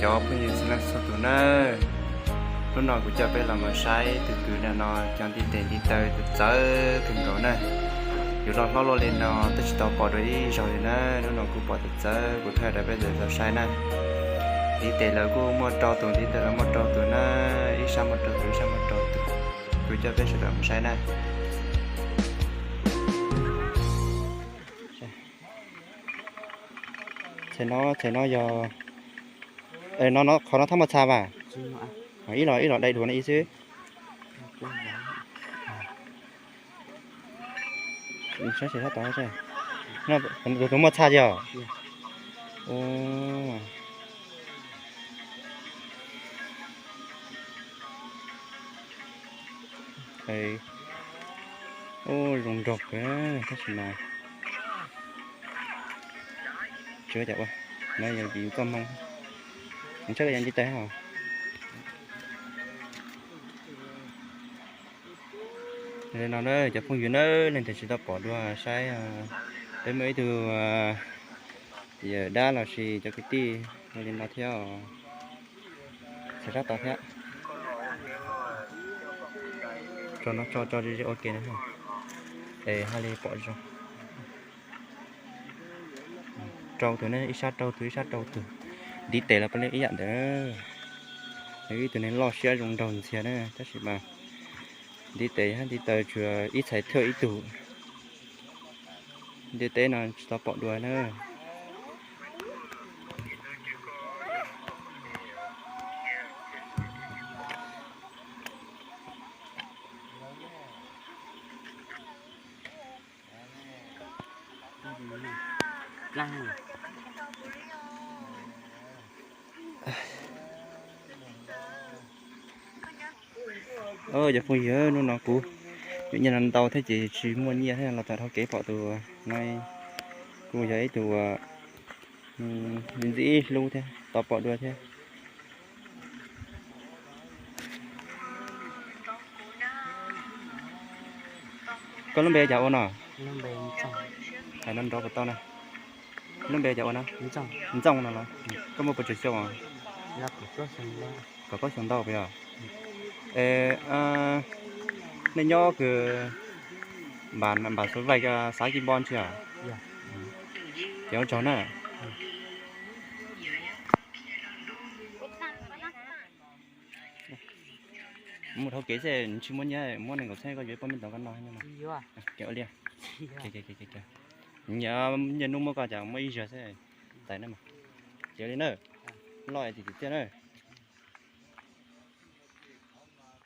Cov phooj ywg txhua leej txhua tus nawb, hnub no kuv coj peb los mus saib tus kwv no cov ntiv tes ntiv taw txawv kawg nkaus na. Yuav loj hlob luaj li no twb tsis tau pom dua ib zaug li na, hnub no kuj pom txawv txawv kuv thiaj rov peb los saib na. Ntiv tes lawv kuj muaj rau tus, ntiv taw lawv muaj rau tus na, ib sab muaj rau tus, ib sab muaj rau tus. Kuv coj peb sawv daws mus saib na. Txhais no, txhais no yog, qhov no thaj muaj txha mas. Ib los, ib los dai dhuav no ib xwb. Saib sab tod, tus muaj txha tiag. Ub, zoo nraug kawg tab sis mas tsis ua cas ua, no yog vim koj Hmoob, tsis yog ntiv taw os. Li no na cov phooj ywg na, leej twg tsis tau pom dua saib, peb muaj ib tug yawm dab los sis cov kwv tij ua li no thiab, txhais sab tod thiab. Tso no tso tso ze ua ke na, es haj li pom zoo. Rau tus ne, ib sab rau tus, ib sab rau tus. Ntiv tes los puav leej ib yam ntawd. Yog ib tug neeg loj siab zoo nraug ntxhias na, tab sis mas ntiv tes hab ntiv taw tsuas ib txhais thawj ib tug. Ntiaj teb no tsis tau pom dua na. Cov phooj ywg, hnub no kuv yuav nyiaj no ntau thiab ces tsis muaj nyiaj thiab los txog dhau kev pom tus no, kuj yog ib tug ntxim hlub thiab tau pom dua thiab. Koj lub npe cas ua no? Hais no nrov puas tau na? Lub npe cas ua no? Ntxooj no los? Koj muaj puas tsawg xyoo? Kaum plaub xyoo ntau puas yog? Nej nyob kws npam Xov Vaij xav Kis Npo ntsis os? Ces ua tsaug na. Mus dhau kev xwb, tsis muaj nyiaj, muab nees nkaum txhiab koj yuav ib pob me ntov koj noj. Ua li, nyiaj hnub muab koj cas muaj ib zaug xwb, txais na mas. Ces li na, loj tim tim tiag na.